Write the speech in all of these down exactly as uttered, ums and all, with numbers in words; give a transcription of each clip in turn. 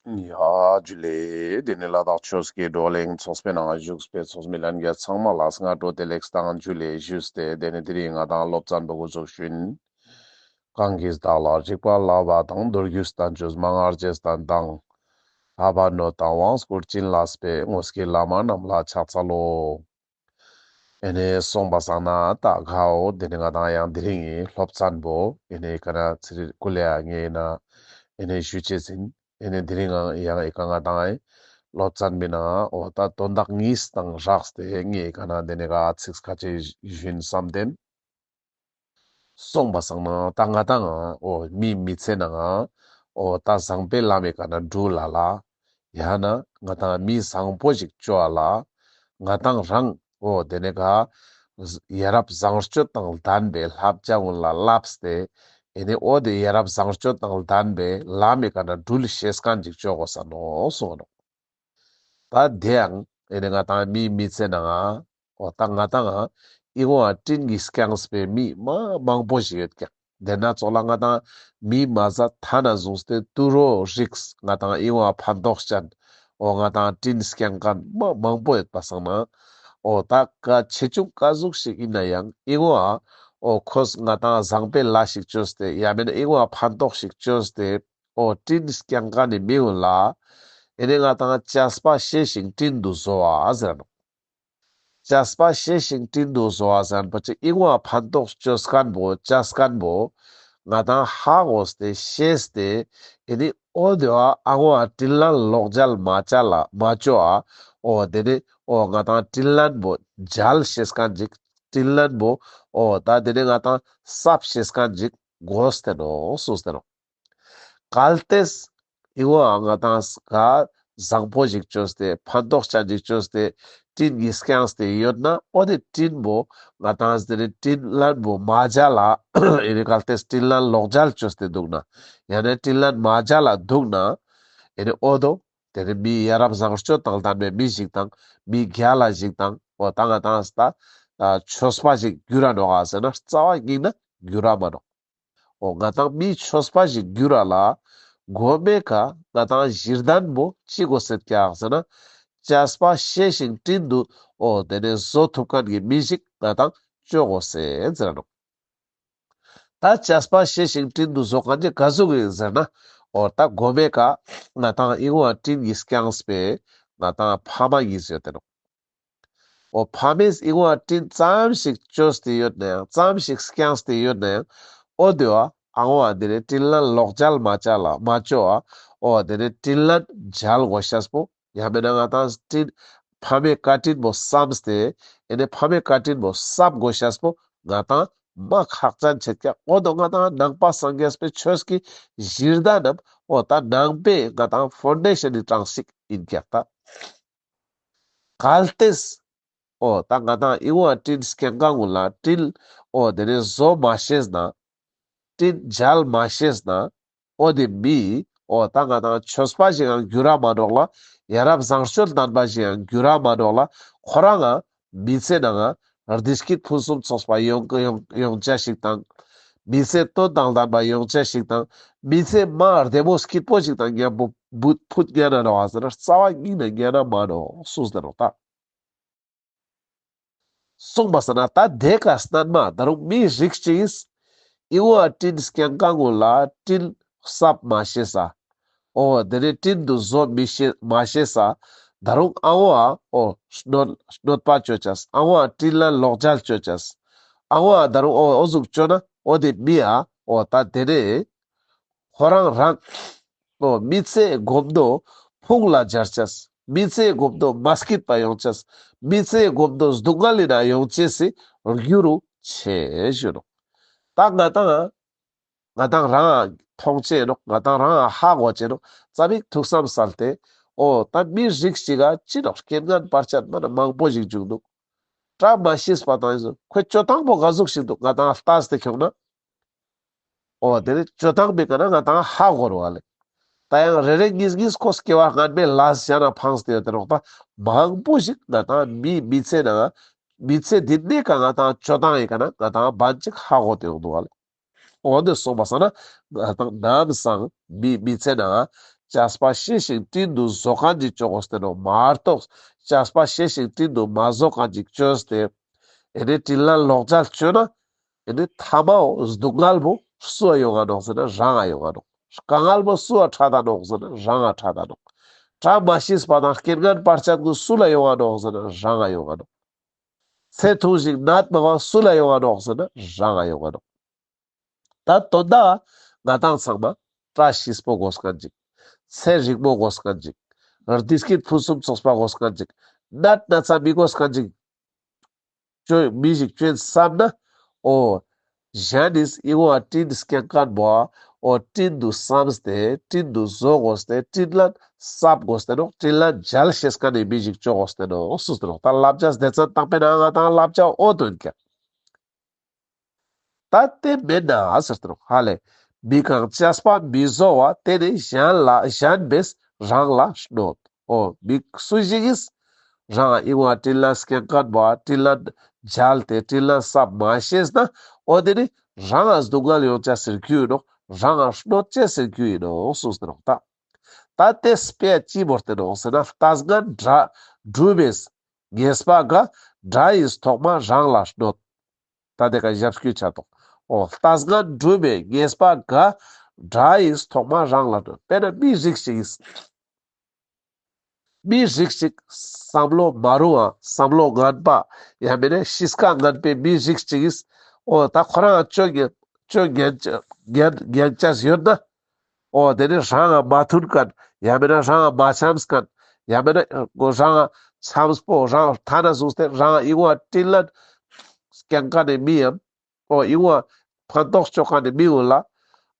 ཡ་ཇུ་ལེ། དེ་ནས་ལ་དྭགས་ཆོས་ཀྱི་བགྲོ་གླེང་ཚོགས་པའི་ནང་བཞུགས་པའི་ཚོགས་མི་ལྷན་རྒྱས་ཚང་མ་ལ་སྔ་དྲོ་བདེ་ལེགས་དང་ཇུ་ལེ་ཞུས་ཏེ། དེ་ནས་དེ་རིང་ང་དང་སློབ་ཚན་པོ་འགོ་འཛུགས་ཞུ་ཡིན། གང་གིས་བདག་ལ་རིག་པ་བསླབ་པ་དང་། མདོ་རྒྱུད་བསྟན་བཅོས་མན་ངག་རྗེས་བསྟན་དང་། ལྷག་པར་གནང་དང་དབང་བསྐུར་བྱིན་བརླབས་པའི། དངོས་ཀྱི་བླ་མ་རྣམས་ལ་ཕྱག་འཚལ་ལོ། ཨེ་ནེ་སོང་པ་སང་ན་ད་གའོ། དེ་ནས་ང་དང་ཡང་དེ་རིང་གི་སློབ་ཚན་པོ་ཨེ་ནེ་ག་ན་ཚེ་རིང་ཀུ་ལེ་ཡ་ངེ་ན་ཨེ་ནེ་ཞུ་ཅེས་ཡིན། ཨེ་ནེ་དེ་རིང་ཡང་ཨེ་ཀ་ང་དང་ཨེ་སློབ་ཚན་པའི་ནང་འོ་ད་དོན་དག་གཉིས་དང་སྦྲགས་ཏེ་ངེ་ག་ན་དེ་ནས་ག་ཚིག་ཁ་ཅིག་ཞུ་ཡིན་བསམ་སྟེ། སོང་པ་སང་ན་ད་ང་དང་འོ་མིའི་མི་ཚེ་ནང་འོ་ད་བཟང་པོའི་ལམ་མི་ག་ན་འགྲུལ་ལ་ལ། ཡང་ན་ང་དང་མི་བཟང་པོ་ཞིག་ཅོ་ལ། ང་དང་རང་འོ་དེ་ནས་ག་ཡ་རབས་བཟང་སྤྱོད་དང་ལྡན་པའི་བསླབ་བྱ་ཀུན་ལ་བསླབས་ཏེ། ཨེ་ནེ་འོ་དེ་ཡ་རབས་བཟང་སྤྱོད་དང་ལྡན་པའི་ལམ་མི་ག་ན་འགྲུལ་ཤེས་མཁན་ཅིག་ཅོ་དགོས་ས་ནོག་གསུངས་ནོག། ད་དེ་ཡང་ཨེ་ནེ་ང་དང་མིའི་མི་ཚེ་ནང་འོ་ད་ང་དང་ཨི་ངོ་ཨ་སྤྲིན་གྱིས་བསྐྱངས་པའི་མི་མ་མང་པོ་ཞིག་ཡོད་ཀྱག། དེ་ན་ཙོགས་ལ་ང་དང་མི་མ་ཟད་ཐ་ན་བཟུང་སྟེ་དུད་འགྲོ་རིགས་ང་དང་ཨི་ངོ་ཨ་ཕན་ཐོགས་ཅན་འོ་ང་དང་སྤྲིན་བསྐྱང་མཁན་མ་མང་པོ་ཡོད་པ་སང་ན། འོ་ད་ཀ་ཆེ་ཆུང་ཀ་ཟུག་ཞིག་ཡིན་ན་ཡང་ཨི་ངོ་ཨ་འོ་ཁོས་ང་དང་བཟང་པོའི་ལས་ཤིག་ཅོས་ཏེ་ཡང་མེན་ན་ཨི་ངོ་ཨ་ཕན་ཐོགས་ཤིག་ཅོས་ཏེ། འོ་སྤྲིན་བསྐྱང་མཁན་ནི་མི་ཀུན་ལ་ཨེ་ནེ་ང་དང་བྱས་པ་ཤེས་ཤིང་སྤྲིན་དུ་བཟོ་བ་ཟེར་ནོག། བྱས་པ་ཤེས་ཤིང་སྤྲིན་དུ་བཟོ་བ་ཟེར་ན་པོ་ཅིག་ཨི་ངོ་ཨ་ཕན་ཐོགས་ཅོ་མཁན་པོ་བྱས་མཁན་པོ་ང་དང་ཧ་གོ་སྟེ་ཤེས་ཏེ། ཨེ་ནེ་འོ་དེ་བ་ཨ་ངོ་ཨ་དྲིན་ལན་ལོག་འཇལ་མ་བྱ་ལ་མ་ཅོ་ཨ། འོ་དེ་ནས་འོ་ང་དང་དྲིན་ལན་པོ་འཇལ་ཤེས་མཁན་ཅིག། དྲིན་ལན་པོ་འོ་ད་དེ་ནས་ང་དང་གསབ་ཤེས་མཁན་ཅིག་དགོས་ཏེ་ནོག་གསུངས་ཏེ་ནོག། གལ་ཏེ་ཨི་ངོ་ཨ་ང་དང་ག་བཟང་པོ་ཞིག་ཅོས་ཏེ་ཕན་ཐོགས་ཅན་ཞིག་ཅོས་ཏེ་སྤྲིན་གྱིས་བསྐྱངས་ཏེ་ཡོད་ན། འོ་དེ་སྤྲིན་པོ་ང་དང་དེ་ནས་དྲིན་ལན་པོ་མ་འཇལ་ལ། ཨེ་ནེ་གལ་ཏེ་དྲིན་ལན་ལོག་འཇལ་ཅོས་ཏེ་འདུག་ན། ཡང་ན་དྲིན་ལན་མ་འཇལ་ལ་འདུག་ན། ཨེ་ནེ་འོ་དོ་དེ་ནས་མི་ཡ་རབས་བཟང་སྤྱོད་དང་ལྡན་པའི་མི་ཞིག་དང་མི་རྒྱལ་ལ་ཞིག་དང་འོ་ད་ང་དང་ད་ཆོས་པ་ཞིག་འགྱུར་ར་ནོག་ག་ཟེར་ན་རྩ་བ་ཉིད་ནས་འགྱུར་ར་མ་ནོག། འོ་ང་དང་མི་ཆོས་པ་ཞིག་འགྱུར་ར་ལ་གོ་མེ་ཀ་ང་དང་གཞི་རྟེན་པོ་ཅི་དགོས་སེད་ཀྱག་ཟེར་ན། བྱས་པ་ཤེས་ཤིང་སྤྲིན་དུ་འོ་དེ་ནས་བཟོ་ཐུབ་མཁན་གྱི་མི་ཞིག་ང་དང་ཅོ་དགོས་སེད་ཟེར་ནོག། ད་བྱས་པ་ཤེས་ཤིང་སྤྲིན་དུ་བཟོ་མཁན་ཅིག་ག་ཟུག་ཡིན་ཟེར་ན། འོ་ད་གོ་མེ་ཀ་ང་དང་ཨི་ངོ་ཨ་སྤྲིན་གྱིས་བསྐྱངས་པའི་ང་དང་ཕ་མ་གཉིས་ཡོད་དེ་ནོག། འོ་ཕ་མས་ཨི་ངོ་ཨ་སྤྲིན་ཙམ་ཞིག་ཅོས་ཏེ་ཡོད་ན་ཡང་ཙམ་ཞིག་བསྐྱངས་ཏེ་ཡོད་ན་ཡང་འོ་དེ་བ་ཨ་ངོ་ཨ་དེ་ནས་དྲིན་ལན་ལོག་འཇལ་མ་བྱ་ལ་མ་ཅོ་ཨ། འོ་དེ་ནས་དྲིན་ལན་འཇལ་དགོས་ཤེས་པོ་ཡང་མེན་ན་ང་དང་སྤྲིན་ཕ་མའི་བཀའ་དྲིན་པོ་བསམས་ཏེ་ཨེ་ནེ་ཕ་མའི་བཀའ་དྲིན་པོ་གསབ་དགོས་ཤེས་པོ་ང་དང་མ་ཁག་ཅན་ཆེད་ཀྱག། འོ་དོ་ང་དང་ནང་པ་སངས་རྒྱས་པའི་ཆོས་ཀྱི་གཞི་རྟེན་ནམ་འོ་ད་ནང་པའི་ང་དང་ཕོན་ཌེ་ཤན་ནི་གྲངས་ཤིག་ཡིན་ཀྱག་ད། གལ་ཏེ་འོ་ད་ང་དང་ཨི་ངོ་ཨ་སྤྲིན་བསྐྱང་མཁན་ཀུན་ལ་དྲིན་འོ་དེ་ནས་བཟོ་མ་ཤེས་ན། དྲིན་འཇལ་མ་ཤེས་ན། འོ་དེ་མི་འོ་ད་ང་དང་ཆོས་པ་ཞིག་ཡང་འགྱུར་ར་མ་ནོག་ལ། ཡ་རབས་བཟང་སྤྱོད་ལྡན་པ་ཞིག་ཡང་འགྱུར་ར་མ་ནོག་ལ། ཁོ་རང་ང་མི་ཚེ་ནང་ང་བདེ་སྐྱིད་ཕུན་སུམ་ཚོགས་པ་ཡོང་ཡོང་ཡོང་ཆ་ཞིག་དང་། མི་ཚེ་དོན་དང་ལྡན་པ་ཡོང་ཆ་ཞིག་དང་། མི་ཚེ་མ་བདེ་མོ་སྐྱིད་པོ་ཞིག་དང་མཉམ་པོ་བུད་ཕུད་ཉན་ན་ནོག་ཟེར་ན་རྩ་བ་ཉིད་ནས་ཉན་ན་མ་ནོག་གསུངས་ཏེ་ནོག་ད། གསུངས་པ་སང་ན་ད་དེ་ཀ་སྣན་མ་ད་རུང་མི་རིགས་ཅིག་ཨི་ངོ་ཨ་སྤྲིན་བསྐྱང་མཁན་ཀུན་ལ་དྲིན་གསབ་མ་ཤེས་ས། འོ་དེ་ནས་དྲིན་དུ་བཟོ་མི་ཤེས་མ་ཤེས་ས། ད་རུང་ཨ་ངོ་ཨ་འོ་གནོད་གནོད་པ་ཅོ་ཅེས། ཨ་ངོ་ཨ་དྲིན་ལན་ལོག་འཇལ་ཅོ་ཅེས། ཨ་ངོ་ཨ་ད་རུང་འོ་འོ་ཟུག་ཅོ་ན་འོ་དེ་མི་ཨ་འོ་ད་དེ་ནས་ཁོ་རང་རང་འོ་མི་ཚེ་གོམ་དོ་ཕུགས་ལ་སྦྱར་ཅེས། མི་ཚེ་གོམ་དོ་མ་སྐྱིད་པ་ཡོང་ཅེས། མི་ཚེ་གོམ་དོ་སྡུག་བསྔལ་ལི་ནང་ཡོང་ཅེས་སི་རྒྱུ་རུ་ཆེ་ཞུ་ནོག། ད་ང་དང་ང་དང་རང་མཐོང་ཅེས་ནོག། ང་དང་རང་ཧ་གོ་ཅེས་ནོག། ཙ་པིག་ཐུགས་བསམ་སལ་ཏེ། འོ་ད་མི་རིགས་ཅིག་ག་ཅི་ནོག་རྐྱེན་ངན་བར་ཆད་མ་ན་མང་པོ་ཞིག་འབྱུང་འདུག། བཀྲ་མ་ཤིས་པ་དང་ཡིན་ཟེར་ཁོའི་སྤྱོད་སྟངས་པོ་ག་ཟུག་ཞིག་འདུག་ང་དང་ལྟས་ཏེ་ཁྱོང་ན། འོ་དེ་ནི་སྤྱོད་སྟངས་པའི་ཀ་ན་ང་དང་ཧ་གོ་རུ་བ་ལེ། ད་ཡང་རེ་རེ་གཉིས་གཉིས་ཁོ་སྐྱེ་བ་སྔན་མའི་ལས་གཞན་ན་འཕངས་ཏེ་ཡོད་དེ་ནོག། ད་མང་པོ་ཞིག་ང་དང་མི་མི་ཚེ་ནང་མི་ཚེ་འདི་ནས་ཀ་ང་དང་སྤྱོད་སྟངས་ཡི་ཀ་ན་ང་དང་བན་ཅིག་ཧ་གོ་སྟེ་ཡོང་འདུག་བ་ལེ། འོ་འདི་སོང་པ་སང་ན་ང་དང་ནམ་སང་མི་མི་ཚེ་ནང་ བྱས་པ་ཤེས་ཤིང་སྤྲིན་དུ་བཟོ་མཁན་ཅིག་ཅོ་དགོས་ཏེ་ནོག། མ་གཏོགས་བྱས་པ་ཤེས་ཤིང་སྤྲིན་དུ་མ་བཟོ་མཁན་ཅིག་ཅོས་ཏེ་ཨེ་ནི་སྤྲིན་ལན་ལོག་འཇལ་ཅོས་ན་ཨེ་ནི་ཐ་མའོ་སྡུག་བསྔལ་བོ་སུ་ཡོང་ང་ནོག་ཟེར་ན་རང་ང་ཡོང་ང་ནོག། དཀའ་ངལ་བོ་སུ་ལ་འཕྲད་ད་ནོག་ཟེར་ན་རང་ང་འཕྲད་ད་ནོག། བཀྲ་མ་ཤིས་པ་དང་རྐྱེན་ངན་བར་ཆད་ཀུན་སུ་ལ་ཡོང་ང་ནོག་ཟེར་ན་རང་ང་ཡོང་ང་ནོག། ཚེ་ཐུང་ཞིང་ནད་མང་བ་སུ་ལ་ཡོང་ང་ནོག་ཟེར་ན་རང་ང་ཡོང་ང་ནོག། ད་དོན་དག་ང་ཏང་ཚང་མ་བཀྲ་ཤིས་པོ་དགོས་མཁན་ཅིག། ཚེ་རིང་མོ་དགོས་མཁན་ཅིག། བདེ་སྐྱིད་ཕུན་སུམ་ཚོགས་པ་དགོས་མཁན་ཅིག། ནད་ན་ཚ་མི་དགོས་མཁན་ཅིག་ཅོ་མི་ཞིག་ཅོ་ཡིན་བསམ་ན། འོ། གཞན་ནི་ཨི་བོ་ཨ་སྤྲིན་སྐྱེ་མཁན་བོ་འོ་སྤྲིན་དུ་བསམས་ཏེ་སྤྲིན་དུ་བཟོ་དགོས་ཏེ་སྤྲིན་ལན་སབ་དགོས་ཏེ་ནོག། སྤྲིན་ལན་འཇལ་ཤེས་མཁན་ནི་མི་ཞིག་ཅོ་དགོས་ཏེ་ནོག། སུ་ཟེར་ནོག། ད་བསླབ་བྱ་སྡེ་ཚན་དང་པོའི་ནང་ང་ཏང་བསླབ་བྱ་འོ་དོན་ཀྱང་། ད་དེ་མེད་ན་ཟེར་ཏེ་ནོག་ཧ་ལེ། མི་གང་བྱས་པ་མི་བཟོ་བ། དེ་ནི་གཞན་ལ་གཞན་པས་རང་ལ་གནོད། འོ་མི་སུ་ཞིག་གིས་རང་ཨི་བོ་ཨ་སྤྲིན་ལན་སྐྱེ་མཁན་བོ་སྤྲིན་ལན་འཇལ་ཏེ་སྤྲིན་ལན་སབ་མ་ཤེས་ན་འོ་དེ་ནི་རང་ང་སྡུག་བསྔལ་ཡོང་ཅེས་ཟེར་རྒྱུ་ཡིན་ནོག། རང་ང་གནོད་ཅེས་ཟེར་རྒྱུ་ཡིན་ནོག། སུ་ཟེར་ནོག་ད། ད་དེ་དཔེ་ཅི་བོར་ཏེ་ནོག་ཟེར་ན་ལྟས་ངན་འདྲ་སྒྲུབ་པས་ཉེས་པ་དགའ། དགྲ་ཡིས་ཐོག་མ་རང་ལ་གནོད། ད་དེ་ཀ་ཞབས་སྐུལ་ཆ་ཏོག། འོ་ལྟས་ངན་སྒྲུབ་པས་ཉེས་པ་དགའ། དགྲ་ཡིས་ཐོག་མ་རང་ལ་གནོད། དཔེར་ན་མི་རིགས་ཅིག་གིས། མི་རིགས་ཅིག་བསམ་བློ་མ་རུང་བ་བསམ་བློ་ངན་པ་ཡང་མིན་ན་གཤིས་ཀ་ངན་པའི་མི་རིགས་ཅིག་གིས་འོ་ད་ཁོ་རང་ཅོ་ཉན་ཅོ་ཉན་ཉན་ཉན་ཅེས་ཡོད་ན། འོ་དེ་ནི་རང་ང་མ་མཐུན་མཁན། ཡང་མིན་ན་རང་ང་མ་འཆམས་མཁན། ཡང་མིན་ན་རང་ང་འཆམས་པོ་རང་ཐ་ན་བཟུང་སྟེ་རང་ཨི་བོ་ཨ་སྤྲིན་ལན་སྐྱེ་མཁན་ནི་མི་ཡང་། འོ་ཨི་བོ་ཨ་ཕན་ཐོགས་ཅོ་མཁན་ནི་མི་གུན་ལ་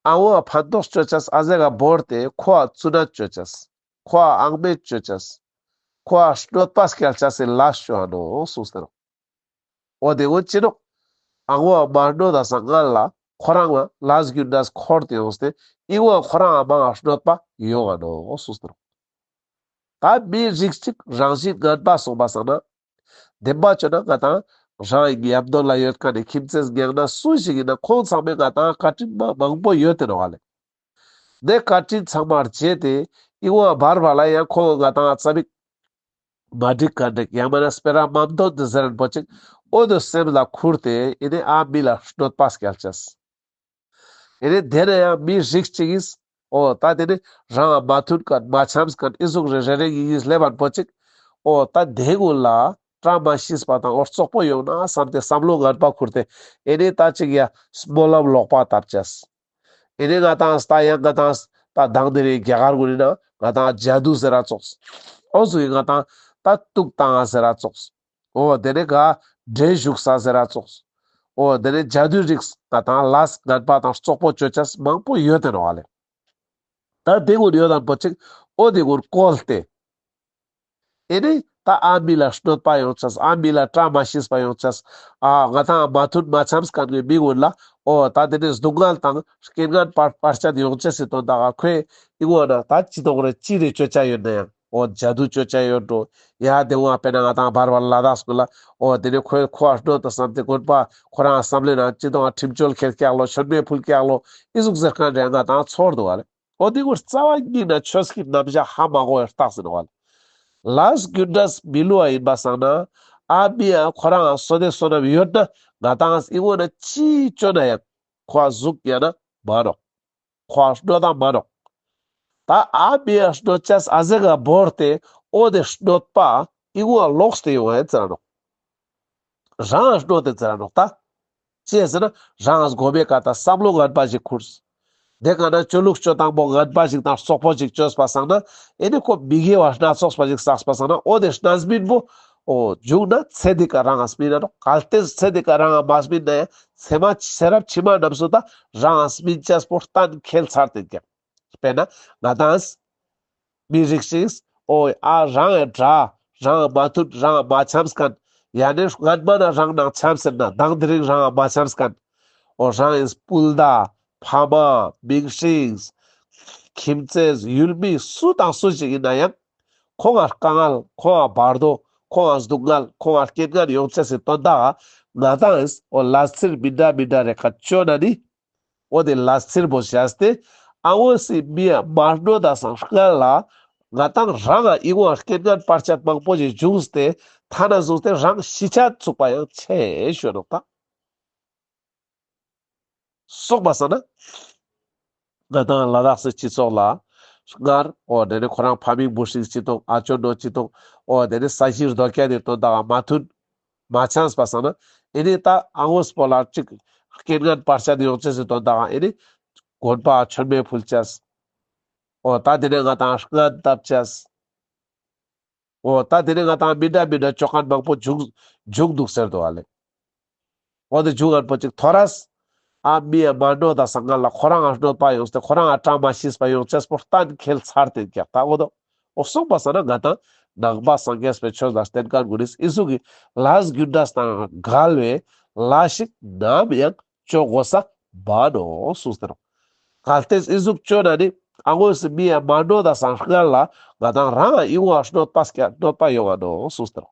ཨ་བོ་ཨ་ཕན་ཐོགས་ཅོ་ཅེས་ཨ་ཟེ་ག་བོར་ཏེ་ཁོ་ཨ་རྩུབ་ན་ཅོ་ཅེས། ཁོ་ཨ་ཨང་མེད་ཅོ་ཅེས། ཁོ་ཨ་གནོད་པ་སྐྱལ་ཅེས་སི་ལས་ཅོ་འ་ནོག་གསུངས་ཏེ་ནོག། འོ་དེ་གུན་ཅི་ནོག། ཨ་བོ་ཨ་མ་གནོད་ད་སང་སྔན་ལ་ཁོ་རང་ལ་ལས་རྒྱུ་འབྲས་འཁོར་ཏེ་ཡོངས་ཏེ་ཨི་བོ་ཨ་ཁོ་རང་ཨ་མ་ང་གནོད་པ་ཡོང་ང་ནོག་གསུངས་ཏེ་ནོག། ད་མི་རིགས་ཅིག་རང་བཞིན་ངན་པ་སོང་པ་སང་ན། བདེན་པ་ཅོ་ན་ང་ཏང་རང་ཡབ་དོན་ལ་ཡོད་མཁན་ནི་ཁྱིམ་མཚེས་ཉེ་གནས་སུ་ཞིག་ཡིན་ན་ཁོང་ཚང་མས་ང་ཏང་བཀའ་དྲིན་མ་མང་པོ་ཡོད་དེ་ནོག་ཨ་ལེ། དེ་བཀའ་དྲིན་ཚང་མ་རྗེས་ཏེ་ཨི་བོ་ཨ་བར་བར་ལ་ཡང་ཁོང་ང་ཏང་ཙ་པིག་མ་འགྲིག་ག་འགྲིག་ཡང་མིན་ན་སྤེ་ར་མ་འདོད་དེ་ཟེར་རན་པོ་ཅིག་འོ་དེ་སེམས་ལ་ཁུར་ཏེ་ཨི་ནི་ཨ་མི་ལ་གནོད་པ་སྐྱལ་ཅེས། ཨི་ནི་དེ་ནས་ཡང་མི་རིགས་ཅིག་གིས་འོ་ད་དེ་ནི་རང་ང་མ་མཐུན་མཁན་མ་འཆམས་མཁན་ཨི་ཟུག་རེ་རེ་རེ་གཉིས་གཉིས་སླེབས་པ་པོ་ཅིག་འོ་ད་དེ་གུན་ལ་བཀྲ་མ་ཤིས་པ་དང་འོ་རྩོག་པོ་ཡོང་ན་བསམ་སྟེ་བསམ་བློ་ངན་པ་ཁུར་ཏེ་ཨི་ནི་ད་ཅིག་ཡ་སྨོན་ལམ་ལོག་པ་བཏབ་ཅེས། ཨི་ནི་ང་ཏང་ད་ཡང་ང་ཏང་ད་དང་དེ་རིང་རྒྱ་གར་གུན་ནི་ནང་ང་ཏང་ཇ་དུ་ཟེར་ར་ཙོགས། འོ་ཟུག་གི་ང་ཏང་ད་དུག་བཏང་ང་ཟེར་ར་ཙོགས། འོ་དེ་ནི་ག་འདྲེ་ཞུགས་ས་ཟེར་ར་ཙོགས། འོ་དེ་ནི་ཇ་དུའི་རིགས་ང་ཏང་ལས་ངན་པ་དང་རྩོག་པོ་ཅོ་ཅེས་མང་པོ་ཡོད་དེ་ནོག་ཨ་ལེ། ད་དེ་གུན་ཡོད་དམ་པོ་ཅིག་འོ་དེ་གུན་བཀོལ་ཏེ། ཨི་ནི་ད་ཨ་མི་ལ་གནོད་པ་ཡོང་ཅེས་ཨ་མི་ལ་བཀྲ་མ་ཤིས་པ་ཡོང་ཅེས་ཨ་ང་ཏང་མ་མཐུན་མ་འཆམས་མཁན་གྱི་མི་གུན་ལ་འོ་ད་དེ་ནི་སྡུག་བསྔལ་དང་རྐྱེན་ངན་བར་བར་ཆད་ཡོང་ཅེས་སི་དོན་དག་ག་ཁོས་ཨི་བོ་ཨ་ན་ད་ཅི་དོང་རེ་ཅི་རེ་ཅོ་ཅེས་ཡོད་ན་ཡང་འོ་ཇ་དུ་ཅོ་ཅེས་ཡོད་འགྲོ། ཡ་དེ་བོ་ཨ་དཔེར་ན་ང་ཏང་བར་བར་ལ་དྭགས་གུན་ལ་འོ་དེ་ནི་ཁོས་ཁོ་ཨ་གནོད་དོ་བསམ་སྟེ་དགོན་པ་ཁོ་རང་བསམ་བློའི་ནང་ཅི་དོང་ཨ་ཁྲིམས་གཅོད་ཁྱེར་ཀྱག་ལོ་མཆོད་མེ་ཕུལ་ཀྱག་ལོ་ཨི་ཟུག་ཟེར་མཁན་རེ་ང་ཏང་ཚོར་འདུག་ཨ་ལེ། འོ་དེ་གུན་རྩ་བ་ཉིད་ནས་ཆོས་ཀྱི་རྣམ་གཞག་ཧ་མ་གོ་བའི་རྟགས་ཡིན་ནོག་ཨ་ལེ། ལས་རྒྱུ་འབྲས་མི་བསླུ་བ་ཡིན་པ་སང་ན་ཨ་མི་ཡ་ཁོ་རང་ཨ་བསོད་བདེ་བསོད་ནམས་ཡོད་ན་ང་ཏང་ཨི་བོ་ན་ཅི་ཅོ་ན་ཡང་ཁོ་ཨ་ཟུག་ཡ་ན་མ་ནོག། ཁོ་ཨ་གནོད་ད་མ་ནོག། ད་ཨ་མི་ཡ་གནོད་ཅེས་ཨ་ཟེ་ག་བོར་ཏེ་འོ་དེ་གནོད་པ་ཨི་བོ་ཨ་ལོགས་ཏེ་ཡོང་ཨེ་ཙ་ནོག། རང་ཨ་གནོད་དེ་ཙ་ནོག་ད། ཅི་ཟེར་ན་རང་ཨ་དགོས་པའི་ཀ་ད་བསམ་བློ་ངན་པ་ཞིག་ཁུར། དེ་ཀ་ན་ཅོ་ལུགས་ཅོ་སྟངས་པོ་ངན་པ་ཞིག་དང་རྩོག་པོ་ཞིག་ཅོས་པ་སང་ན་ཨི་ནི་ཁོ་མི་དགེ་བ་སྣ་ཚོགས་པ་ཞིག་བསགས་པ་སང་ན་འོ་དེ་རྣམ་སྨིན་པོ་འོ་འཇུག་ན་ཚེ་འདི་ཀ་རང་ཨ་སྨིན་ན་ནོག། གལ་ཏེ་ཚེ་འདི་ཀ་རང་ཨ་མ་སྨིན་ན་ཡང་ཚེ་མ་ཚེ་རབས་ཕྱི་མ་རྣམས་སུ་ད་རང་ཨ་སྨིན་ཅེས་པོ་གཏན་འཁེལ་ཚར་ཏེ་ཀྱང་། དཔེར་ན་ང་ཏང་མི་རིགས་ཤིག་འོ་ཨ་རང་ཨེ་དྲ་རང་ཨ་མ་མཐུན་རང་ཨ་མ་འཆམས་མཁན། ཡ་ནི་སྔན་མ་ན་རང་ནང་འཆམས་ཟེར་ན་དང་དེ་རིང་རང་ཨ་མ་འཆམས་མཁན། འོ་རང་ཨེ་སྤུན་ཟླ་ཕ་མ་མིང་སྲིང་ཁྱིམ་མཚེས་ཡུལ་མི་སུ་དང་སུ་ཞིག་ཡིན་ན་ཡང་ཁོང་ང་དཀའ་ངལ་ཁོང་ང་བར་དོ་ཁོང་ང་སྡུག་བསྔལ་ཁོང་ང་རྐྱེན་ངན་ཡོང་ཅེས་སི་དོན་དག་ང་ཏང་ཨེ་འོ་ལས་ཚིར་མི་འདྲ་མི་འདྲ་རེ་ཁ་ཅོ་ན་ནི། འོ་དེ་ལས་ཚིར་པོ་བྱས་ཏེ་ ཨ་ངོས་སི་མི་ཡ་མ་གནོད་ད་སང་སྔན་ལ་ང་ཏང་རང་ང་ཨི་ངོ་རྐྱེན་ངན་བར་ཆད་མང་པོ་ཞིག་བྱུང་སྟེ་ཐ་ན་བཟུང་སྟེ་རང་ཤི་ཆ་ཚུགས་པ་ཡང་ཆེ་ཞུ་ནོག་ད། སོང་པ་སང་ན་ང་ཏང་ལ་དྭགས་སི་སྤྱི་ཚོགས་ལ་སྔར་འོ་དེ་ནི་ཁོ་རང་ཕ་མིང་བུ་སྲིང་ཅི་ཏོང་ཨ་ཅོ་ནོ་ཅི་ཏོང་འོ་དེ་ནི་ས་གཞི་རྡོ་སྐྱ་ནི་དོན་དག་མ་མཐུན་མ་ཆགས་པ་སང་ན་ཨེ་ནི་ད་ཨ་ངོས་པོ་ལ་ཅིག་རྐྱེན་ངན་བར་ཆད་ཡོང་ཅེས་སི་དོན་དག་ཨེ་ནི་དགོན་པ་མཆོད་མེ་ཕུལ་ཅེས། འོ་ད་དེ་ནི་ང་ཏང་སྔན་བཏབ་ཅེས། འོ་ད་དེ་ནི་ང་ཏང་མི་འདྲ་མི་འདྲ་ཅོ་མཁན་མང་པོ་བྱུང་བྱུང་འདུག་ཟེར་དོ་ཨ་ལེ། འོ་དེ་བྱུང་མཁན་པོ་ཅིག་ཐོ་རས་ཨ་མི་ཡ་མ་གནོད་ད་སང་སྔན་ལ་ཁོ་རང་ང་གནོད་པ་ཡོང་སྟེ་ཁོ་རང་ང་བཀྲ་མ་ཤིས་པ་ཡོང་ཅེས་པོ་གཏན་འཁེལ་ཚར་ཏེ་ཀྱག་ད་འོ་དོ། འོ་སོང་པ་སང་ན་ང་ཏང་ནང་པ་སངས་རྒྱས་པའི་ཆོས་ལ་བརྟེན་མཁན་གུན་ནི་ཨི་ཟུག་གི་ལས་རྒྱུ་འབྲས་དང་འགལ་བའི་ལས་ཤིག་ནམ་ཡང་ཅོ་དགོས་ས་མ་ནོག་གསུངས་ཏེ་ནོག། གལ་ཏེ་ཨི་ཟུག་ཅོ་ན་ནི་ཨ་ངོས་སི་མི་ཡ་མ་གནོད་ད་སང་སྔན་ལ་ང་ཏང་རང་ང་ཨི་ངོ་གནོད་པ་སྐྱ་གནོད་པ་ཡོང་ང་ནོག་གསུངས་ཏེ་ནོག།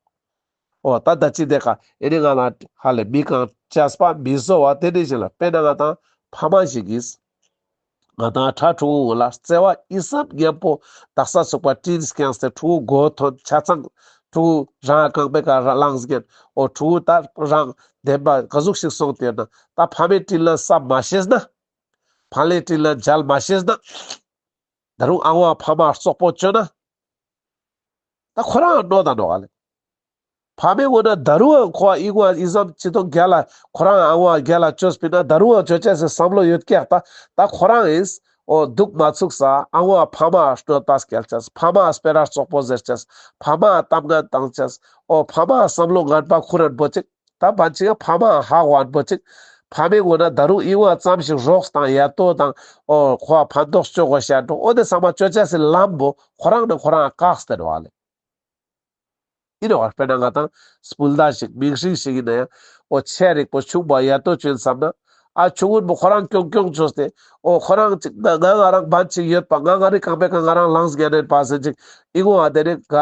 འོ་ད་ད་ཅི་དེ་ཀ་ཨེ་ནི་ང་ལ་ཧ་ལེ་མི་གང་ཅེས་པ་མི་བཟོ་བ་དེ་ནི་ཞིག་ལ་དཔེར་ན་ང་ཏང་ཕ་མ་ཞིག་གིས་ང་ཏང་ཕྲུ་གུ་ལ་བརྩེ་བ་ཨི་ཙམ་མཉམ་པོ་དག་ས་ཚུགས་པ་དྲིན་བསྐྱངས་ཏེ་ཕྲུ་གུ་མགོ་ཐོན་ཆ་ཚང་ཕྲུ་གུ་རང་རྐང་པའི་ཀ་རང་ལངས་ཉན། འོ་ཕྲུ་གུ་ད་རང་བདེན་པ་ག་ཟུག་ཞིག་སོང་སྟེ་ཡོད་ན་ད་ཕ་མའི་དྲིན་ལན་བསམ་མ་ཤེས་ན། ཕ་ལའི་དྲིན་ལན་འཇལ་མ་ཤེས་ན། ད་རུང་ཨ་ངོ་ཕ་མ་རྩོག་པོ་ཅོ་ན། ད་ཁོ་རང་གནོད་ད་ནོག་ཨ་ལེ། ཕ་མའི་ངོས་ན་ད་རུང་ཁོ་ཨི་ངོ་ཨི་ཙམ་ཅི་ཏོང་རྒྱལ་ལ་ཁོ་རང་ཨ་ངོ་རྒྱལ་ལ་ཅོས་པིན་ན་ད་རུང་ཅོ་ཅེས་སི་བསམ་བློ་ཡོད་ཀྱག་ད། ད་ཁོ་རང་ཨིས་འོ་འདུག་མ་ཚུགས་ས་ཨ་ངོ་ཕ་མ་གནོད་པ་སྐྱལ་ཅེས། ཕ་མ་སྤེ་ར་རྩོག་པོ་ཟེར་ཅེས། ཕ་མ་གཏམ་ངན་བཏང་ཅེས། འོ་ཕ་མ་བསམ་བློ་ངན་པ་ཁུར་རན་པོ་ཅིག། ད་ཕན་ཅིག་ཕ་མ་ཧ་གོ་བ་པོ་ཅིག། ཕ་མའི་ངོས་ན་ད་རུང་ཨི་བ་ཙམ་ཞིག་རོགས་དང་ཡ་ཏོ་དང་འོ་ཁོ་ཕན་ཐོགས་ཅོ་དགོས་ཤ་འགྲོ། འོ་དེ་ཚང་མ་ཅོ་ཅེས་སི་ལམ་པོ་ཁོ་རང་ནི་ཁོ་རང་བཀག་སྟེ་འགྲོ་བ་ལེ། ཨིན་ནོག་པ། དཔེར་ན་ང་ཏང་སྤུན་ཟླ་ཞིག་མིང་སྲིང་ཞིག་ཨིན་ན་ཡང་འོ་ཆེ་རིག་པོ་ཆུང་པོ་ཡ་ཏོ་ཅོ་ཨིན་བསམ་ན་ཨ་ཆུང་ངུན་པོ་ཁོ་རང་ཀྱོང་ཀྱོང་ཅོས་ཏེ་འོ་ཁོ་རང་ཅིག་ང་ང་ང་རང་བན་ཅིག་ཡོད་པ་ང་ང་རི་རྐང་པའི་ཀ་ང་རང་ལངས་ཉན་ནན་པ་ཟེར་ཅིག་ཨི་ངོ་ཨ་དེ་ནི་ག་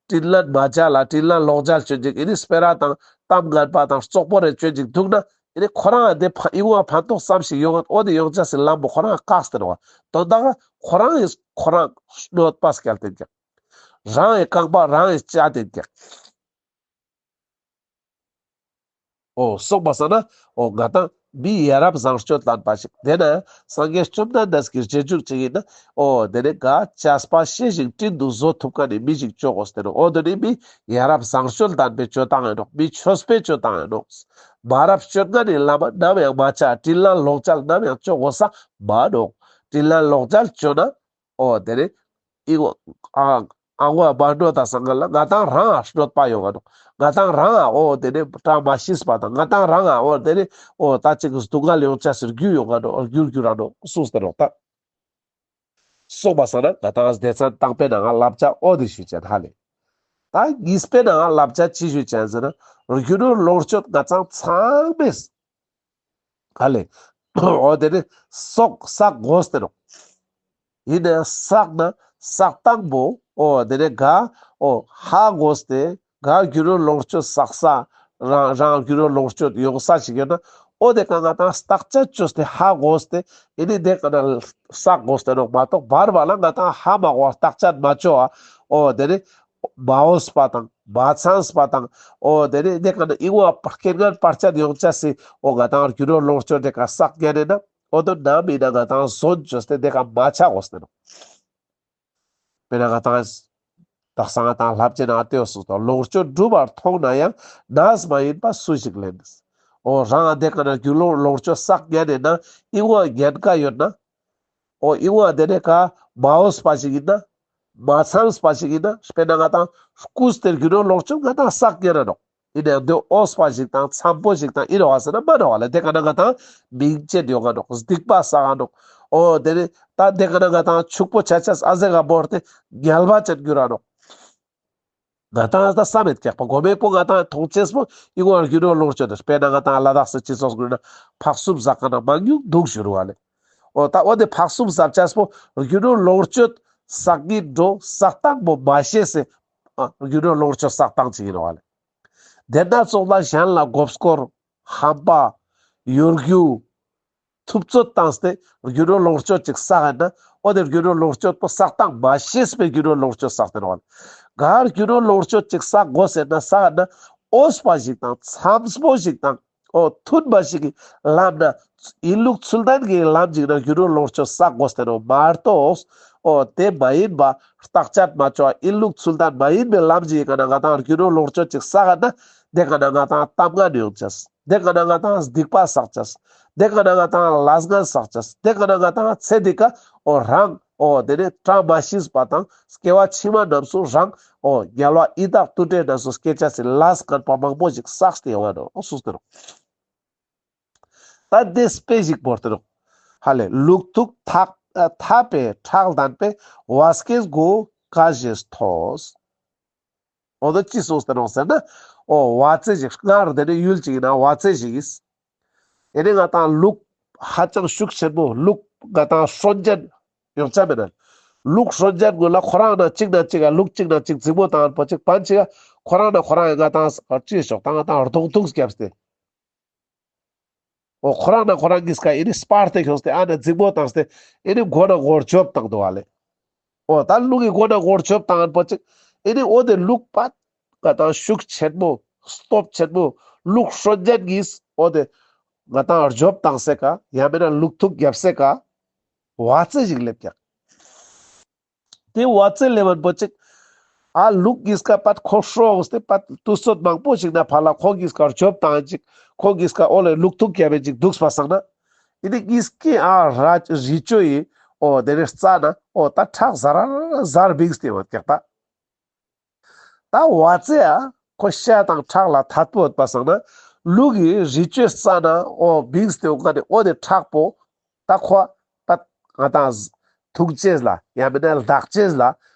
དྲིན་ལན་མ་འཇལ་ལ་དྲིན་ལན་ལོག་འཇལ་ཅོ་ཅིག་ཨི་ནི་སྤེ་ར་དང་གཏམ་ངན་པ་དང་རྩོག་པོ་རེ་ཅོ་ཅིག་འདུག་ན་ཨི་ནི་ཁོ་རང་ཨ་དེ་ཕ་ཨི་ངོ་ཨ་ཕན་ཐོགས་ཙམ་ཞིག་ཡོང་ངན། འོ་དེ་ཡོང་ཅེས་སི་ལམ་པོ་ཁོ་རང་བཀག་སྟེ་རོ། དོན་དག་ཁོ་རང་ཨིས་ཁོ་རང་གནོད་པ་སྐྱལ་ཏེ་ཀྱག། རང་ཨི་རྐང་པ་རང་ཨིས་བཅད་དེ་ཀྱག། འོ་སོང་པ་སང་ན་འོ་ང་ཏང་མི་ཡ་རབས་བཟང་སྤྱོད་ལྡན་པ་ཞིག་དེ་ན་སངས་རྒྱས་བཅོམ་ལྡན་འདས་ཀྱི་རྗེས་འཇུག་ཅིག་ཨིན་ན་འོ་དེ་ནི་ག་བྱས་པ་ཤེས་ཤིང་སྤྲིན་དུ་བཟོ་ཐུབ་མཁན་ནི་མི་ཞིག་ཅོ་དགོས་ཏེ་ནོག། འོ་དེ་ནི་མི་ཡ་རབས་བཟང་སྤྱོད་ལྡན་པའི་སྤྱོད་སྟངས་ཨིན་ནོག། མི་ཆོས་པའི་སྤྱོད་སྟངས་ཨིན་ནོག། མ་རབས་སྤྱོད་ངན་ནི་ལམ་ནམ་ཡང་མ་ཆ། དྲིན་ལན་ལོག་འཇལ་ནམ་ཡང་ཅོ་དགོས་ས་མ་ནོག། དྲིན་ལན་ལོག་འཇལ་ཅོ་ན་འོ་དེ་ནི་ཨི་ངོ་ཨ་ཨ་ངོ་མ་གནོད་ད་སང་སྔན་ལ་ང་ཏང་རང་ང་གནོད་པ་ཡོང་ང་ནོག། ང་ཏང་རང་ང་འོ་དེ་ནི་བཀྲ་མ་ཤིས་པ་དང་ང་ཏང་རང་ང་འོ་དེ་ནི་འོ་ད་ཅིག་སྡུག་བསྔལ་ཡོང་ཅེས་སི་རྒྱུ་ཡོང་ང་ནོག། རྒྱུ་རྒྱུ་ར་ནོག་གསུངས་ཏེ་ནོག་ད། སོང་པ་སང་ན་ང་ཏང་སྡེ་ཚན་དང་པོའི་ནང་ང་བསླབ་བྱ་འོ་དེ་ཞུ་ཅན་ཧ་ལེ། ད་གཉིས་པའི་ནང་ང་བསླབ་བྱ་ཅི་ཞུ་ཅན་ཟེར་ན་རྒྱུ་ནོར་ལོངས་སྤྱོད་ང་ཏང་ཚང་མས་ཧ་ལེ། འོ་དེ་ནི་བསགས་བསགས་དགོས་ཏེ་ནོག། ཨིན་ན་བསགས་ན་བསགས་སྟངས་པོ་འོ་དེ་ནི་ག་འོ་ཧ་གོ་སྟེ་ག་རྒྱུ་ནོར་ལོངས་སྤྱོད་བསགས་ས་རང་རང་རྒྱུ་ནོར་ལོངས་སྤྱོད་ཡོང་ས་ཞིག་ཡོད་ན་འོ་དེ་ཀ་ང་ཏང་བརྟག་དཔྱད་ཅོས་ཏེ་ཧ་གོ་སྟེ་ཨི་ནི་དེ་ཀ་ན་བསགས་དགོས་ཏེ་ནོག་མ་གཏོགས་བར་བར་ལ་ང་ཏང་ཧ་མ་གོ་བརྟག་དཔྱད་མ་ཅོ་བ་འོ་དེ་ནི་མ་འོས་པ་དང་མ་ཚངས་པ་དང་འོ་དེ་ནི་དེ་ཀ་ན་ཨི་ངོ་རྐྱེན་ངན་བར་ཆད་ཡོང་ཅེས་སི་འོ་ང་ཏང་རྒྱུ་ནོར་ལོངས་སྤྱོད་དེ་ཀ་བསགས་ཉན་ན་འོ་དོ་ནམ་ཨིན་ན་ང་ཏང་ཟོན་ཅོས་ཏེ་དེ་ཀ་མ་ཆ་དགོས་ཏེ་ནོག། དཔེར་ན་ང་ཏང་དག་ས་ང་ཏང་བསླབ་བྱའི་ནང་ལྟོས་སུ་དང་ལོངས་སྤྱོད་བསྒྲུབ་པར་མཐོང་ན་ཡང་ནས་མ་ཡིན་པ་སུ་ཞིག་ལེན། འོ་རང་ཨ་དེ་ཀ་ན་རྒྱུ་ལོངས་ལོངས་སྤྱོད་བསགས་ཉན་ན་ཨི་ངོ་ཉན་ཀ་ཡོད་ན། འོ་ཨི་ངོ་དེ་ནི་ཀ་མ་འོས་པ་ཞིག་ཨིན་ན། མ་ཚངས་པ་ཞིག་ཨིན་ན། དཔེར་ན་ང་ཏང་རྐུས་ཏེ་རྒྱུ་ནོར་ལོངས་སྤྱོད་ང་ཏང་བསགས་ཉན་ན་ནོག། ཨིན་ནའང་དེ་འོས་པ་ཞིག་དང་འཚམ་པོ་ཞིག་དང་ཨིན་ནོག་ཟེར་ན་མ་ནོག་ལེ། དེ་ཀ་ན་ང་ཏང་མིང་ཅན་ཡོང་ང་ནོག། སྡིག་པ་བསགས་ང་ནོག། འོ་དེ་ནི་ད་དེ་ཀ་ན་ང་ཏང་ཕྱུག་པོ་ཆ་ཅེས་ཨ་ཟེ་ག་བོར་ཏེ་ངལ་བ་ཅན་འགྱུར་ར་ནོག། ང་ཏང་ད་བསམ་མེད་ཀྱག་པ་གོ་མེད་པོ་ང་ཏང་མཐོང་ཅེས་པོ་ཨི་ངོ་རྒྱུ་ནོར་ལོངས་སྤྱོད་དེ་དཔེར་ན་ང་ཏང་ལ་དྭགས་སི་སྤྱི་ཚོགས་ཀུན་ན་ཕག་སུམ་ཟ་མཁན་ན་མང་ཉུང་འདུག་ཞུ་རུ་བ་ལེ། འོ་ད་འོ་དེ་ཕག་སུམ་ཟ་ཅེས་པོ་རྒྱུ་ནོར་ལོངས་སྤྱོད་བསགས་ཉན་འགྲོ་བསགས་སྟངས་པོ་མ་ཤེས་སེ་ཨ་རྒྱུ་ནོར་ལོངས་སྤྱོད་བསགས་སྟངས་ཅིག་ཨིན་རུ་བ་ལེ། དེ་ན་ཙོགས་ལ་གཞན་ལ་མགོ་སྐོར་ཧམ་པ་གཡོ་སྒྱུ། ཐུབ་ཚོད་བཏང་སྟེ་རྒྱུ་ནོར་ལོངས་སྤྱོད་ཅིག་བསགས་ཡིན་ན། འོ་དེ་རྒྱུ་ནོར་ལོངས་སྤྱོད་པོ་བསགས་སྟངས་མ་ཤེས་པའི་རྒྱུ་ནོར་ལོངས་སྤྱོད་བསགས་ཏེ་ནོག་ལེ། ག་རྒྱུ་ནོར་ལོངས་སྤྱོད་ཅིག་བསགས་དགོས་ཟེར་ན་བསགས་ན་འོས་པ་ཞིག་དང་འཚམས་པོ་ཞིག་དང་འོ་མཐུན་པ་ཞིག་གི་ལམ་ན་ཡིན་ལུགས་ཚུལ་ལྡན་གྱི་ལམ་ཞིག་ན་རྒྱུ་ནོར་ལོངས་སྤྱོད་བསགས་དགོས་ཏེ་ནོག་མ་གཏོགས། འོ་དེ་མ་ཡིན་པ་བརྟག་དཔྱད་མ་བཅོ་བ་ཡིན་ལུགས་ཚུལ་ལྡན་མ་ཡིན་པའི་ལམ་ཞིག་གི་ཀ་ན་ང་ཏང་རྒྱུ་ནོར་ལོངས་སྤྱོད་ཅིག་བསགས་ན་དེ་ཀ་ན་ང་ཏང་གཏམ་ངན་ཡོང་ཅེས། དེ་ཀ་ན་ང་ཏང་སྡིག་པ་བསགས་ཅེས། དེ་ཀ་ན་ང་ཏང་ལས་ངན་བསགས་ཅེས། དེ་ཀ་ན་ང་ཏང་ཚེ་འདི་ཀ་འོ་རང་འོ་དེ་ནས་བཀྲ་མ་ཤིས་པ་དང་སྐྱེ་བ་ཕྱི་མ་རྣམས་སུ་རང་འོ་དམྱལ་བ་ཡི་དྭགས་དུད་འགྲོའི་གནས་སུ་སྐྱེ་ཅེས་སི་ལས་ངན་པ་མང་པོ་ཞིག་བསགས་ཏེ་ཡོང་བ་ནོག་འོ་སུ་སྟེ་ནོག་ད་དེ་དཔེ་ཞིག་བོར་ཏེ་ནོག་ཧ་ལེ། ལུག་ཐུག་ཐག་ཐག་པས་ཁྲག་ལྡན་པའི་བ་སྐྱེས་མགོ་ཀ་ཞེས་ཐོས། འོ་དོ་ཅི་གསུངས་ཏེ་ནོག་ཟེར་ན། འོ་བ་ཙེ་ཞིག་སྔར་དེ་ནས་ཡུལ་ཅིག་ཡིན་ན་བ་ཙེ་ཞིག་ཡིན། ཨེ་ནི་ང་ཏང་ལུག་ཧ་ཅང་ཤུགས་ཆེན་པོ་ལུག་ང་ཏང་སྲོན་ཅན་ཡོང་ཆ་མེད་ན། ལུག་སྲོན་ཅན་ཀུན་ལ་ཁོ་རང་ན་གཅིག་ན་གཅིག་ག་ལུག་གཅིག་ན་གཅིག་འཛིང་མོ་བཏང་པོ་ཅིག་པན་ཅིག་ག་ཁོ་རང་ན་ཁོ་རང་ཡང་ང་ཏང་ཅི་ཞོག་ད་ང་ཏང་རྡུང་ཐུག་བརྒྱབ་སྟེ། འོ་ཁོ་རང་ན་ཁོ་རང་གིས་ཀ་ཨེ་ནི་སྤར་ཏེ་ཁྱོངས་ཏེ་ཨ་ན་འཛིང་མོ་བཏང་སྟེ་ཨེ་ནི་མགོ་ན་མགོ་རྒྱོབ་བཏང་འདུག་བ་ལེ། འོ་ད་ལུག་གི་མགོ་ན་མགོ་རྒྱོབ་བཏང་པོ་ཅིག་ཨེ་ནི་འོ་དེ་ལུག་པ་ང་ཏང་ཤུགས་ཆེན་མོ་སྟོབས་ཆེན་མོ་ལུག་སྲོན་ཅན་གྱིས་འོ་དེ་ང་ཏང་རྒྱོབ་བཏང་སེ་ཀ་ཡང་མེད་ན་ལུག་ཐུག་བརྒྱབ་སེ་ཀ་བ་ཙེ་ཞིག་སླེབས་ཀྱག་དེ་བ་ཙེ་སླེབས་པོ་ཅིག་ཨ་ལུག་གིས་ཀ་པད་ཁོ་ཧྲོག་སྟེ་པད་དུས་ཚོད་མང་པོ་ཞིག་ན་ཕར་ལ་ཁོ་གིས་ཀ་རྒྱོབ་བཏང་ཅིག་ཁོ་གིས་ཀ་འོ་ལེ་ལུག་ཐུག་བརྒྱབ་པའི་ཅིག་འདུག་པ་སང་ན། ཨེ་ནི་གིས་ཀི་ཨ་ར་རི་ཅོ་ཡི་འོ་དེ་ནས་རྩ་ན་འོ་ད་ཁྲག་ཟར་ཟར་བིངས་ཏེ་ཡོད་ཀྱག་ད། ད་བ་ཙེ་ཡ་ཁོ་ཤ་དང་ཁྲག་ལ་དད་པོ་ཡོད་པ་སང་ན་ལུག་གི་རི་ཅོའི་རྩ་ན་འོ་བིངས་ཏེ་འོ་ག་ནས་འོ་དེ་ཁྲག་པོ་ད་ཁོ་ད་ང་ཏང་འཐུང་ཅེས་ལ་ཡང་མེད་ན་ལྡག་ཅེས་ལ་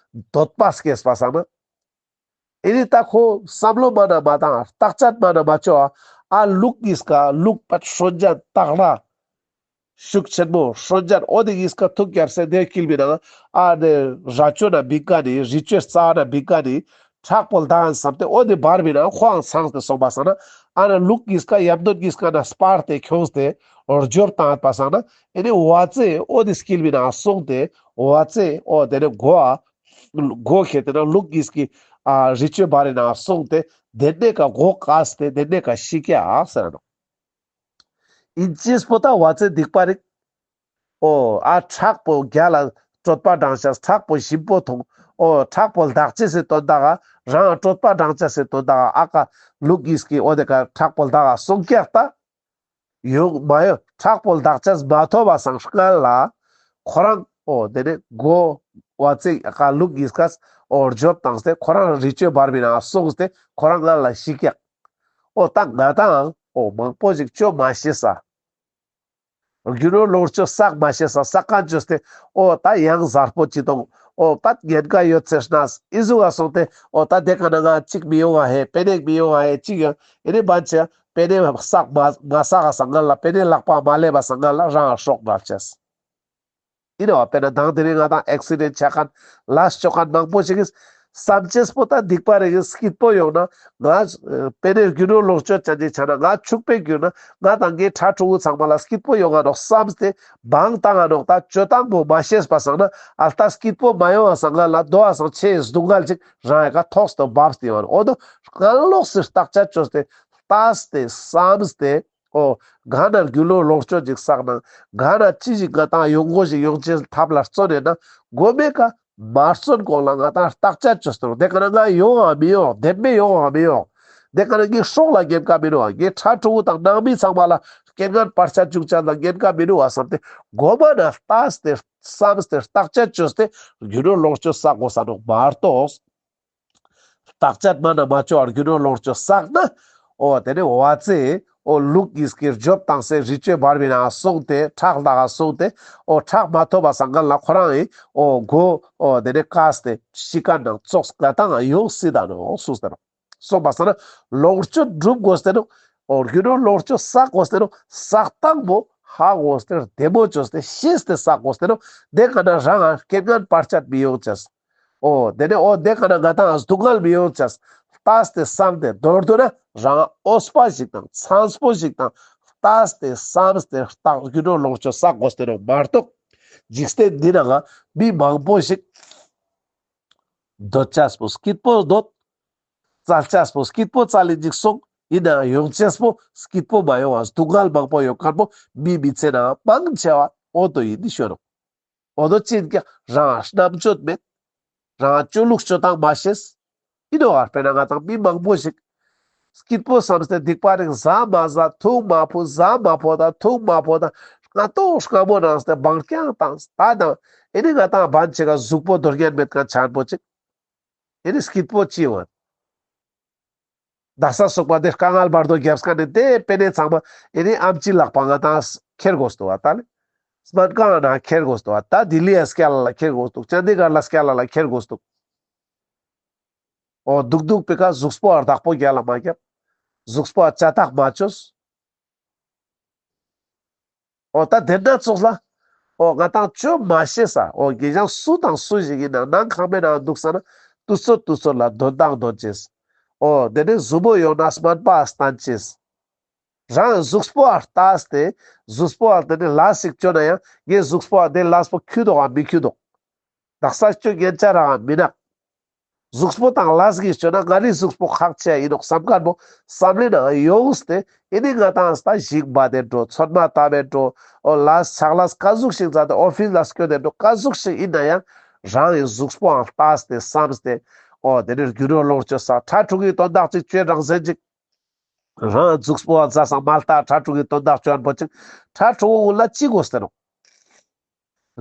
འདོད་པ་སྐྱེས་པ་སང་ན། ཨེ་ནི་ད་ཁོ་བསམ་བློ་མ་ན་མ་བཏང་བརྟག་དཔྱད་མ་ན་མ་བཅོ་ཨ་ལུག་གིས་ཀ་ལུག་པད་སྲོན་ཅན་སྟག་ར་ཤུགས་ཆེན་མོ་སྲོན་ཅན་འོ་དེ་གིས་ཀ་ཐུག་བརྒྱབ་སེ་དེ་ཀིལ་བི་ན་ཨ་ནི་ར་ཅོ་ན་བིང་ཀ་ནི་རི་ཅོའི་རྩ་ན་བིང་ཀ་ནི་ཁྲག་པོ་ལྡག་ཡིན་བསམ་སྟེ་འོ་དེ་འབར་བི་ན་ཁོའང་ཚངས་ཏེ་སོང་པ་སང་ན་ཨ་ནི་ལུག་གིས་ཀ་ཡམ་དོན་གྱིས་ཀ་ན་སྤར་ཏེ་ཁྱོངས་ཏེ་རྒྱོབ་བཏང་པ་སང་ན་ཨེ་ནི་བ་ཙེ་འོ་དེ་ཀིལ་བི་ན་སོང་སྟེ་བ་ཙེ་འོ་དེ་ནས་མགོ་ཨ་མགོ་ཁྱེར་ཏེ་ན་ལུག་གིས་ཀི་ཨ་རི་ཅོའི་བར་ན་སོང་སྟེ་དེ་ནས་ཀ་མགོ་བཀག་སྟེ་དེ་ནས་ཀ་ཤི་ཀྱག་ཟེར་ནོག་ཨིན་ཅེས་པོ་ད་བ་ཙེ་སྡིག་པ་རིག་འོ་ཨ་ཁྲག་པོ་རྒྱ་ལ་གྲོད་པ་འགྲངས་ཤག་ཁྲག་པོ་ཞིམ་པོ་འཐུང་འོ་ཁྲག་པོ་ལྡག་ཅེས་སི་དོན་དག་ག་རང་གྲོད་པ་འགྲངས་ཅེས་སི་དོན་དག་ག་ཨ་ཀ་ལུག་གིས་ཀི་འོ་དེ་ཀ་ཁྲག་པོ་ལྡག་ག་སོང་ཀྱག་ད། ཡོང་མ་ཡོང་ཁྲག་པོ་ལྡག་ཅེས་མ་ཐོབ་པ་སང་སྔན་ལ་ཁོ་རང་འོ་དེ་ནས་མགོ་བ་ཙེ་ཀ་ལུག་གིས་ཀ་འོ་རྒྱོབ་བཏང་སྟེ་ཁོ་རང་རི་ཅོའི་བར་བི་ན་སོང་སྟེ་ཁོ་རང་སྔན་ལ་ཤི་ཀྱག་འོ་ད་ང་ཏང་འོ་མང་པོ་ཞིག་བཅོ་མ་ཤེས་ས། རྒྱུ་ནོར་ལོངས་སྤྱོད་བསགས་མ་ཤེས་ས་བསགས་མཁན་བཅོས་ཏེ་འོ་ད་ཡང་གཟར་པོ་ཅི་དང་འོ་ད་ཉེན་ཁ་ཡོད་ཚེ་ན་ཨི་ཟུག་ག་སོང་སྟེ་འོ་ད་དེ་ཀ་ན་ང་གཅིག་མི་ཡོང་ང་ཧེ་པེ་ནེ་མི་ཡོང་ང་ཧེ་གཅིག་ཡོང་ཨེ་ནི་བན་ཆེ་པེ་ནེ་བསགས་མ་མ་བསགས་ས་སྔན་ལ་པེ་ནེ་ལག་པ་མ་ལེབ་པ་སང་སྔན་ལ་རང་སྲོག་འགལ་ཅེས། ཨིན་ནོག་པ། དཔེར་ན་དང་དེ་རིང་ང་ཏང་ཨེག་སི་ཌེན་ཆ་མཁན་ལས་བཅོ་མཁན་མང་པོ་ཞིག་གིས་བསམ་ཅེས་པོ་ད་སྡིག་པ་རེ་གི་སྐྱིད་པོ་ཡོང་ན་ང་པེ་ནེ་རྒྱུ་ནོར་ལོངས་སྤྱོད་ཅན་ཅིག་ཆ་ན་ང་ཕྱུག་པོ་གྱུར་ན་ང་ཏང་ངའི་ཕྲུ་གུ་ཚང་མ་ལ་སྐྱིད་པོ་ཡོང་ང་ནོག་བསམ་སྟེ་བང་བཏང་ང་ནོག་ད་བཅོ་སྟངས་པོ་མ་ཤེས་པ་སང་ན་ཨ་ལྟ་སྐྱིད་པོ་མ་ཡོང་བ་སང་སྔན་ལ་དོ་བ་སང་ཆེས་སྡུག་བསྔལ་ཅིག་རང་ཡ་ཀ་ཐོག་སྟེ་བབས་ཏེ་ཡོང་ང་ནོག་འོ་དོ་སྔན་ལོགས་སུ་བརྟག་དཔྱད་བཅོས་ཏེ་ལྟས་ཏེ་བསམས་ཏེ། འོ། ག་ན་རྒྱུ་ནོར་ལོངས་སྤྱོད་ཅིག་བསགས་ན། ག་ན་ཅི་ཞིག་ང་ཏང་ཡོང་སྒོ་ཞིག་ཡོང་ཅེས་ཐབས་ལ་བརྩོན་ཡོད་ན། མགོ་མའི་ཀ་མ་བརྩོན་གོང་ལ་ང་ཏང་བརྟག་དཔྱད་བཅོས་ཏེ་ནོག་དེ་ཀ་ན་ང་ཡོང་ང་མི་ཡོང་། བདེན་པའི་ཡོང་ང་མི་ཡོང་། དེ་ཀ་ན་ངའི་སྲོག་ལ་ཉེན་ཁ་མི་འདུག་ག་ངའི་ཕྲུ་གུ་དང་ནང་མི་ཚང་མ་ལ་རྐྱེན་ངན་བར་ཆད་བྱུང་ཅེས་ལ་ཉེན་ཁ་མི་འདུག་ག་བསམ་སྟེ། མགོ་མ་ན་ལྟས་ཏེ་བསམས་ཏེ་བརྟག་དཔྱད་བཅོས་ཏེ་རྒྱུ་ནོར་ལོངས་སྤྱོད་བསགས་དགོས་ས་ནོག་མ་གཏོགས། བརྟག་དཔྱད་མ་ན་མ་བཅོ་བར་རྒྱུ་ནོར་ལོངས་སྤྱོད་བསགས་ན། འོ་དེ་ནས་བ་ཙེ་འོ་ལུག་གིས་ཀྱི་རྒྱོབ་བཏང་སེ་རི་ཅོའི་བར་བི་ན་སོང་སྟེ་ཁྲག་ལྡག་ག་སོང་སྟེ་འོ་ཁྲག་མ་ཐོབ་པ་སང་སྔན་ལ་ཁོ་རང་ཡིན་འོ་མགོ་འོ་དེ་ནས་བཀག་སྟེ་ཤི་ཁན་ནང་ཙོགས་ང་ཏང་ཡོང་སྲིད་ད་ནོག་སུ་ཟེར་ནོག་སོང་པ་སང་ན་ལོངས་སྤྱོད་སྒྲུབ་དགོས་ཏེ་ནོག་འོ་རྒྱུ་ནོར་ལོངས་སྤྱོད་བསགས་དགོས་ཏེ་ནོག་བསགས་སྟངས་པོ་ཧ་གོ་སྟེ་བདེ་མོ་བཅོས་ཏེ་ཤེས་ཏེ་བསགས་དགོས་ཏེ་ནོག་དེ་ཀ་ན་རང་ང་རྐྱེན་ངན་བར་ཆད་མི་ཡོང་ཅེས། འོ་དེ་ནས་འོ་དེ་ཀ་ན་ང་ཏང་སྡུག་བསྔལ་མི་ཡོང་ཅེས། ལྟས་ཏེ་བསམས་ཏེ་མདོར་བསྡུ་ན་རང་འོས་པ་ཞིག་དང་འཚམས་པོ་ཞིག་དང་ ལྟས་ཏེ་བསམས་ཏེ་རྟག་རྒྱུ་ནོར་ལོངས་སྤྱོད་བསག་དགོས་ཏེ་ནོག་མ་གཏོགས། འཇིག་རྟེན་འདི་ནང་ང་མི་མང་པོ་ཞིག་འདོད་ཆས་པོ་སྐྱིད་པོ་འདོད། བཙལ་ཆས་པོ་སྐྱིད་པོ་བཙལ་ལེ་འཇིག་སོང་། ཡིན་ནའང་ཡོང་ཆས་པོ་སྐྱིད་པོ་མ་ཡོང་བ་སྡུག་བསྔལ་མང་པོ་ཡོང་མཁན་པོ་མིའི་མི་ཚེ་ནང་མང་ཆེ་བ་འོ་དོ་ཡིན་ཏེ་ཤོད་ནོག་འོ་དོ་ཅི་ཡིན་ཀྱང་རང་རྣམ་དཔྱོད་མེད། རང་སྤྱོད་ལུགས་སྤྱོད་སྟངས་མ་ཤེས། ཡིན་ནོག་དཔེར་ན་ང་ཏང་མི་མང་པོ་ཞིག་སྐྱིད་པོ་བསམས་ཏེ་སྡིག་པ་རིགས་ཟ་མ་ཟ་འཐུང་མ་ཕོད་ཟ་མ་ཕོད་དང་འཐུང་མ་ཕོད་དང་སྔ་ཏོག་སྔ་མོ་རང་སྟེ་བང་རྐྱང་བཏང་ད་དང་ཨེ་ནི་ང་ཏང་བན་ཆེ་ག་གཟུགས་པོ་དོ་རྒྱན་མེད་མཁན་ཆ་པོ་ཅིག་ཨེ་ནི་སྐྱིད་པོ་ཅི་ཡོང་། རྡ་ས་སོག་པ་དེ་དཀའ་ངལ་བར་དོ་རྒྱབ་སྐ་ནི་དེ་པེ་ནེ་ཚང་མ་ཨེ་ནི་ཨམ་ཆི་ལག་པ་ང་ཏང་ཁྱེར་དགོས་ཏོ་བ་ད་ལེ། སྨན་ཁང་ན་ཁྱེར་དགོས་ཏོ་བ་ད་ལྡི་ལི་ཡ་སྐྱ་ལ་ལ་ཁྱེར་དགོས་ཏོ་ཅན་དི་གར་ལ་སྐྱ་ལ་ལ་ཁྱེར་དགོས་ཏོ། འོ་འདུག་འདུག་པེ་ཀ་གཟུགས་པོ་ཨ་བདག་པོ་རྒྱལ་ལ་མ་རྒྱབ། གཟུགས་པོ་ཨ་བྱ་ཐག་མ་ཆོད། འོ་ད་དེ་འདྲ་ཙོགས་ལ། འོ་ང་ཏང་ཅོ་མ་ཤེས་ས། འོ་གེ་ཞང་སུ་དང་སུ་ཞིག་ཡིན་ནང་ནང་ཁང་པའི་ནང་འདུག་ས་ན་དུས་ཚོད་དུས་ཚོད་ལ་འདོན་སྟངས་འདོན་ཅེས། འོ་དེ་ནས་གཟུགས་པོ་ཡོང་ན་སྨན་པ་ཨ་བསྟན་ཅེས། རང་གཟུགས་པོ་ཨ་ལྟས་ཏེ་གཟུགས་པོ་ཨ་དེ་ནས་ལས་ཞིག་ཅོ་ན་ཡང་ངའི་གཟུགས་པོ་ཨ་དེ་ལས་པོ་ཁྱུ་དོག་ཨ་མི་ཁྱུ་དོག་དག་ས་ཅོ་ཉན་ཆ་རང་ཨ་མི་ནག་གཟུགས་པོ་དང་ལས་ཀྱིས་ཅོ་ན་ང་རི་གཟུགས་པོ་ཁག་ཆེ་ཡིན་ནོག་བསམ་མཁན་པོ་བསམ་བློའི་ནང་ཡོངས་ཏེ་ཨེ་ནི་ང་ཏང་ད་ཞིང་པ་དེ་འགྲོ་ཚོད་མ་ལྟ་བའི་འགྲོ་འོ་ལས་ཕྱག་ལས་ག་ཟུག་ཞིག་མཛད་དེ་ཨོ་ཕིས་ལ་སྐྱོད་དེ་འགྲོ་ག་ཟུག་ཞིག་ཡིན་ན་ཡང་རང་གི་གཟུགས་པོའང་ལྟས་ཏེ་བསམས་ཏེ་འོ་དེ་ནི་རྒྱུ་ནོར་ལོངས་སྤྱོད་བསགས་ཕྲུ་གུའི་དོན་དག་ཅིག་ཅོ་རང་བཞིན་ཅིག་རང་གཟུགས་པོ་བ་མཛའ་སང་མ་ལྟ་ཕྲུ་གུའི་དོན་དག་ཅོ་ཡན་པོ་ཅིག་ཕྲུ་གུ་ལ་ཅི་དགོས་ཏེ་ནོག་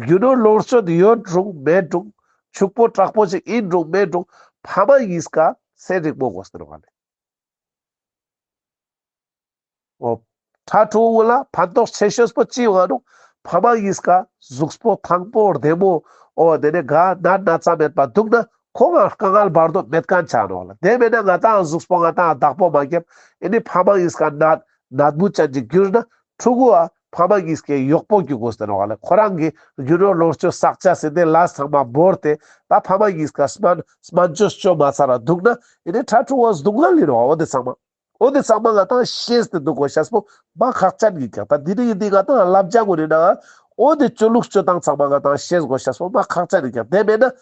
རྒྱུ་ནོར་ལོངས་སྤྱོད་ཡོད་རུང་མེད་རུང་ཕྱུག་པོ་དྲག་པོ་ཞིག་ཡིན་རུང་མེད་རུང་ཕ་མ་གཉིས་ཀ་ཚེ་རིང་མོ་དགོས་ཏེ་ནོག་ལེ། འོ། ཕྲུ་གུ་ལ་ཕན་ཐོགས་ཆེ་ཤོས་པོ་ཅི་ཡོང་ནོག་ཕ་མ་གཉིས་ཀ་གཟུགས་པོ་ཐང་པོ་བདེ་མོ་འོ་དེ་ནས་ག་ནད་ན་ཚ་མེད་པ་འདུག་ན་ཁོང་ང་དཀའ་ངལ་བར་དོ་མེད་མཁན་ཆ་ནོག་ལེ། དེ་མེད་ན་ང་ཏང་གཟུགས་པོ་ང་ཏང་བདག་པོ་མ་རྒྱབ་ཨེ་ནི་ཕ་མ་གཉིས་ཀ་ནད་ནད་བུ་ཅན་ཅིག་གྱུར་ན་ཕྲུ་གུ་ཨ་ཕ་མ་གཉིས་ཀའི་གཡོག་པོ་གྱུར་དགོས་ཏེ་ནོག་ལེ། ཁོ་རང་གི་རྒྱུ་ནོར་ལོངས་སྤྱོད་བསགས་ཆ་ཟེར་ཏེ་ལས་ཚང་མ་བོར་ཏེ་ད་ཕ་མ་གཉིས་ཀ་སྨན་སྨན་བཅོས་བཅོ་མ་ཚར་ར་འདུག་ན་ཨེ་ནི་ཕྲུ་གུ་ཨ་སྡུག་བསྔལ་ཡིན་ནོག་འོ་དེ་ཚང་མ། འོ་དེ་ཚང་མ་ང་ཏང་ཤེས་ཏེ་འདུག་དགོས་ཤེས་པོ་མ་ཁག་ཅན་ཡིན་ཀྱག་ད་འདི་ནི་འདི་ང་ཏང་བསླབ་བྱ་ངོ་ནི་ན་འོ་དེ་སྤྱོད་ལུགས་སྤྱོད་སྟངས་ཚང་མ་ང་ཏང་ཤེས་དགོས་ཤེས་པོ་མ་ཁག་ཅན་ཡིན་ཀྱག་དེ་མེད་ན་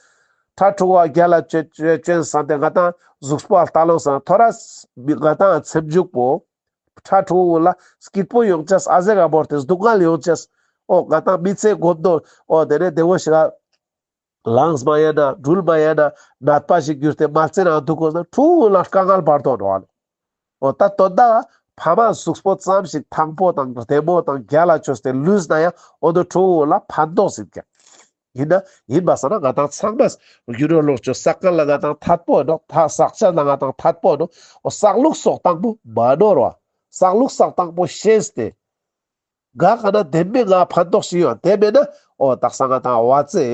ཕྲུ་གུ་ཨ་རྒྱལ་ལ་ཅོ་ཅོ་ཅོ་ཡན་བསམས་ཏེ་ང་ཏང་གཟུགས་པོ་ཨ་ལྟ་ལོང་སང་ཐོ་རས་མི་ང་ཏང་ཚེ་མཇུག་པོ་ཕྲུ་གུ་ལ་སྐྱིད་པོ་ཡོང་ཅེས་ཨ་ཟེ་ག་བོར་ཏེ་སྡུག་བསྔལ་ཡོང་ཅེས་འོ་ང་ཏང་མི་ཚེ་གོམ་དོ་འོ་དེ་ནས་བདེ་བོ་ཞིག་ལ་ལངས་མ་ཡིན་ན་འགྲུལ་མ་ཡིན་ན་ནད་པ་ཞིག་གྱུར་ཏེ་མ་རྩེ་ནང་འདུག་དགོས་ན་ཕྲུ་གུ་ལ་དཀའ་ངལ་བར་དོ་ནོག་ལེ། འོ་ད་དོན་དག་ཕ་མ་གཟུགས་པོ་ཙམ་ཞིག་ཐང་པོ་དང་བདེ་མོ་དང་རྒྱལ་ལ་ཅོས་ཏེ་ལུས་ན་ཡང་འོ་དོ་ཕྲུ་གུ་ལ་ཕན་ཐོགས་ཡིན་ཀྱག་ཡིན་ན་ཡིན་པ་སང་ན་ང་ཏང་ཚང་མ་རྒྱུ་ནོར་ལོངས་སྤྱོད་བསགས་མཁན་ལ་ང་ཏང་ཐད་པོ་ཡིན་ནོག་ད་བསགས་ཆ་ལ་ང་ཏང་ཐད་པོ་ཡིན་ནོག་འོ་བསགས་ལུགས་བསགས་སྟངས་པོ་མ་ནོར་བ་བསགས་ལུགས་བསགས་སྟངས་པོ་ཤེས་ཏེ། ག་ག་ན་བདེན་པའི་ང་ཕན་ཐོགས་ཤིག་ཡོང་དེ་མེད་ན་འོ་དག་ས་ང་ཏང་བ་ཚེ་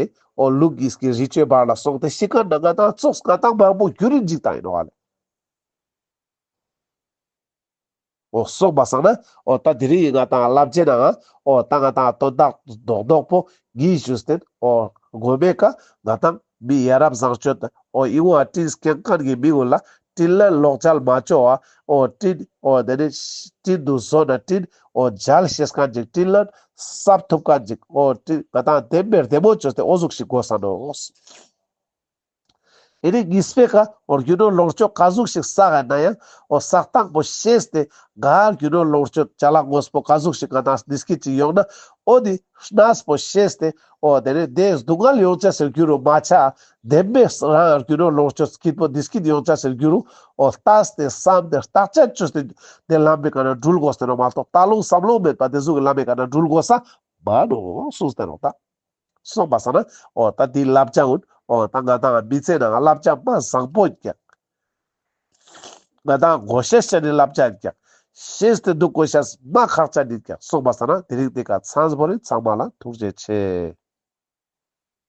འོ་ལུག་གིས་ཀྱི་རི་ཆོས་བར་ལ་སོང་སྟེ་ཤི་མཁན་ན་ང་ཏང་ཙོགས་ང་ཏང་མང་པོ་རྒྱུ་རིན་འཇིག་ཏང་ཡིན་ནོག་ལེ། འོ་སོང་པ་སང་ན་འོ་ད་དེ་རིང་ང་ཏང་བསླབ་བྱའི་ནང་འོ་ད་ང་ཏང་དོན་དག་རྡོག་རྡོག་པོ་ངེས་ཞུས་ཏེ་འོ་མགོ་མེད་ཀ་ང་ཏང་མི་ཡ་རབས་བཟང་སྤྱོད་འོ་ཨི་བོ་ཨ་སྤྲིན་སྐྱེངས་མཁན་གྱི་མི་ཀུན་ལ་སྤྲིན་ལན་ལོག་འཇལ་མ་བཅོ་བ་འོ་སྤྲིན་འོ་དེ་ནི་སྤྲིན་དུ་བཟོ་ན་སྤྲིན་འོ་འཇལ་ཤེས་མཁན་ཅིག་སྤྲིན་ལན་གསབ་ཐུབ་མཁན་ཅིག་འོ་སྤྲིན་ང་ཏང་བདེན་པའི་བདེ་མོ་བཅོས་ཏེ་འོ་ཟུག་ཞིག་དགོས་ས་ནོག་ཨེ་ནི་གཉིས་པའི་ཀ་འོ་རྒྱུ་ནོར་ལོངས་སྤྱོད་ག་ཟུག་ཞིག་བསགས་ཡིན་ན་ཡང་འོ་བསགས་སྟངས་པོ་ཤེས་ཏེ་ག་རྒྱུ་ནོར་ལོངས་སྤྱོད་ཅ་ལག་དངོས་པོ་ག་ཟུག་ཞིག་ང་ཏང་བདེ་སྐྱིད་ཅིག་ཡོང་ན་འོ་དེ་གནས་པོ་ཤེས་ཏེ་འོ་དེ་ནི་དེ་སྡུག་བསྔལ་ཡོང་ཅེས་སི་རྒྱུ་རུ་མ་ཆ། བདེན་པའི་རང་རྒྱུ་ནོར་ལོངས་སྤྱོད་སྐྱིད་པོ་བདེ་སྐྱིད་ཡོང་ཅེས་སི་རྒྱུ་རུ་འོ་ལྟས་ཏེ་བསམས་ཏེ་བརྟག་དཔྱད་བཅོས་ཏེ་དེ་ལམ་པའི་ཀ་ན་འགྲུལ་དགོས་ཏེ་ནོག་མ་གཏོགས་ལྟ་ལོང་བསམ་ལོང་མེད་པ་དེ་ཟུག་གི་ལམ་པའི་ཀ་ན་འགྲུལ་དགོས་ས་མ་ནོག་གསུངས་ཏེ་ནོག་ད། སོང་པ་སང་ན་འོ་ད་དེའི་བསླབ་བྱ་ཀུན་འོ་ད་ང་ཏང་མི་ཚེ་ནང་བསླབ་བྱ་མ་བཟང་པོ་ཡིན་ཀྱག་ང་ཏང་དགོས་ཤེས་ཅན་ནི་བསླབ་བྱ་ཡིན་ཀྱག་ཤེས་ཏེ་འདུག་དགོས་ཤེས་མ་ཁག་ཅན་ཡིན་ཀྱག་སོང་པ་སང་ན་དེ་རིང་འདི་ཀ་ཚང་པོ་རེ་ཚང་མ་ལ་ཐུགས་རྗེ་ཆེ།